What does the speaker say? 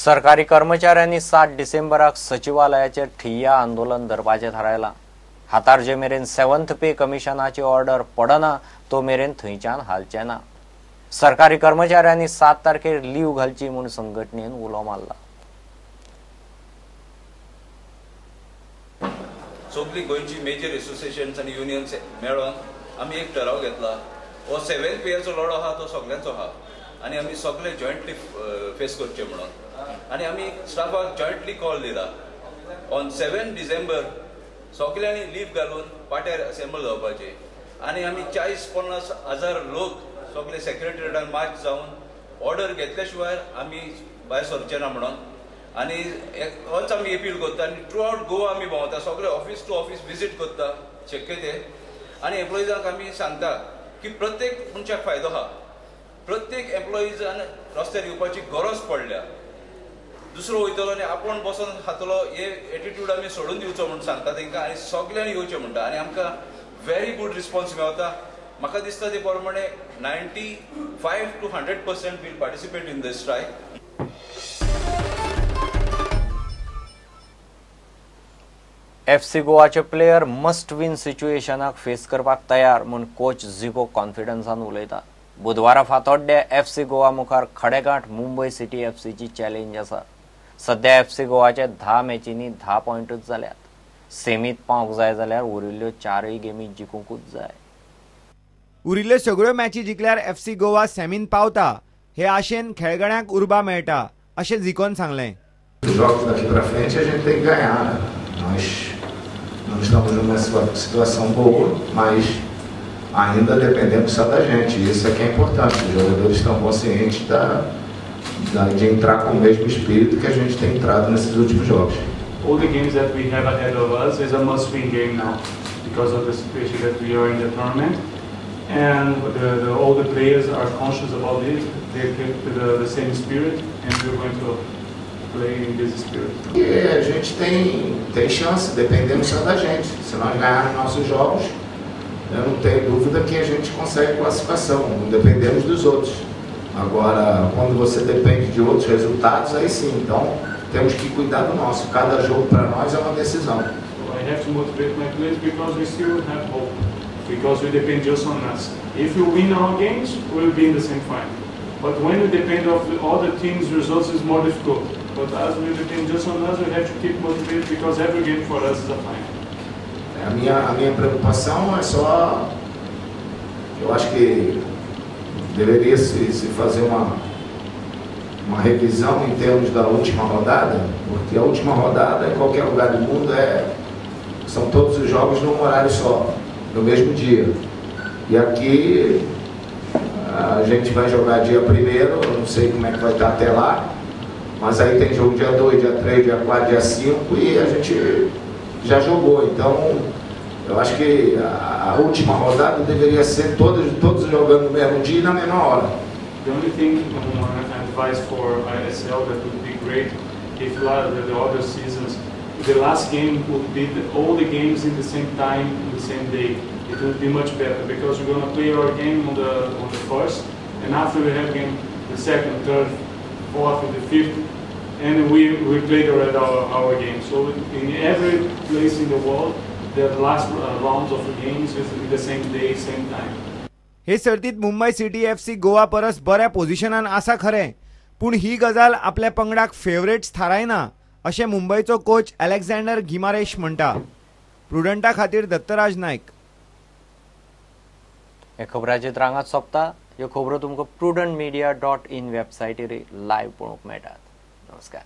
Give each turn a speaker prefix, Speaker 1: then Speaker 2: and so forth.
Speaker 1: सरकारी कर्मचाऱ्यांनी 7 डिसेंबराक सचिवालयाचेर ठिय्या आंदोलन धरपाचें थारायलां. हातार जे मेरेन 7th पे कमिशनाची ऑर्डर पडना तो मेरेन थंयच्यान हालचें ना. सरकारी कर्मचाऱ्यांनी 7 तारखेर लीव घालची म्हूण संघटनेन उलो मारला.
Speaker 2: सगळी गोंयची मेजर एसोसिएशन्स आनी युनियन्स मेळोन आमी एक ठराव घेतला. हो 7th पेयाचो लढो आहा तो सगळ्यांचो आहा आनी आमी सगळे जॉयंटली फेस करचे म्हणून आनी आमी स्टाफाक जॉयंटली कॉल दिला. ऑन 7 डिसेंबर सगळ्यांनी लीव घालून पाट्यार असेंबल जावपाचे आनी आमी 40-50 हजार लोक सगळे सेक्रेटरीटान मार्च जावन ऑर्डर घेतल्या शिवाय आमी भायर सरचे ना म्हणून आनी होच आमी अपील करता. आनी थ्रू आवट गोवा आमी भोंवता, सगळे ऑफिस टू ऑफिस विजीट करता शक्य ते आनी एम्प्लॉइजांक आमी सांगता की प्रत्येक मनशाक फायदो आहा. प्रत्येक एम्प्लॉइजान रस्त्यार येवपाची गरज पडल्या. दुसरो वयतलो आनी आपूण बसून खातलो हे एटिट्यूड आमी सोडून दिवचो म्हूण सांगता तांकां आनी सगल्यांनी येवचें म्हणटा आनी आमकां व्हेरी गूड रिस्पॉन्स मेळटा. म्हाका दिसता ते प्रमाणे 95 to 100% will participate in this strike.
Speaker 1: FC गोवाचे प्लेयर मस्ट विन सिच्युएशनाक फेस करपाक तयार म्हूण कोच झिको कॉन्फिडन्सान उलयता. बुधवारा फातोड्डे FC Goa मुखार खडेगांठ मुंबय सिटी FCची चॅलेंज आसा. सध्या FC गोवाचे 10 मॅचींनी 10 पॉयंटूच जाल्यात. सेमीत पावंक जाय जाल्यार उरिल्ल्यो 4 गेमी जिखुंकूच जाय.
Speaker 3: उरिल्ल्यो सगळ्यो मॅची जिखल्यार FC Goa सेमीन पावता हे आशेन खेळगड्यांक उर्बा मेळटा अशें झिकोन सांगलें.
Speaker 4: Não estamos numa situação boa, mas ainda dependemos só da gente. Isso é que é importante. Os jogadores estão conscientes de entrar com o mesmo espírito que a gente tem entrado nesses últimos jogos.
Speaker 5: All the games that we have ahead of us is a must-win game now, because of the situation that we are in the tournament, and all the players are conscious about it. They keep the same spirit, and we're going to play in this spirit.
Speaker 4: E a gente tem chance, dependemos só da gente. Se nós ganharmos nossos jogos, eu não tenho dúvida que a gente consegue classificação, não dependemos dos outros. Agora, quando você depende de outros resultados, aí sim, então temos que cuidar do nosso. Cada jogo para nós é uma decisão.
Speaker 5: I have to motivate my players because we still have hope, because we depend just on us. If we win our games, we will be in the same final. But when we depend on the other teams' results, it's more difficult. But as we depend just on us, we have to keep motivated because every game for us is a final.
Speaker 4: A minha preocupação é só, eu acho que deveria se fazer uma revisão em termos da última rodada, porque a última rodada em qualquer lugar do mundo são todos os jogos num horário só, no mesmo dia. E aqui a gente vai jogar dia 1º, eu não sei como é que vai estar até lá, mas aí tem jogo dia 2, dia 3, dia 4, dia 5 e a gente já jogou. Então, eu acho que a última rodada deveria ser todos jogando no mesmo dia e na mesma hora.
Speaker 5: The only thing, advice for ISL that would be great if the other seasons, the last game would be all the games in the same time, in the same day. It would be much better because we're going to play our game on the first, and after we have game the second, third, fourth, and the fifth, and we played already our game. So in every place in the world, the last rounds of the games is in the same day, same time.
Speaker 3: हे सर्तीत Mumbai city FC Goa परस बऱ्या पोझिशनान आसा खरें, पूण ही गजाल आपल्या पंगडाक फेवरेट्स थारायना अशें मुंबयचो कोच अलेक्झांडर गिमारेश म्हणटा. प्रुडंटा खातीर दत्तराज नायक.
Speaker 1: हे खबराचेर रांगात सोंपता. ह्यो खबरो तुमकां prudentmedia.in वेबसायटीर लायव्ह पळोवंक मेळटात. नमस्कार.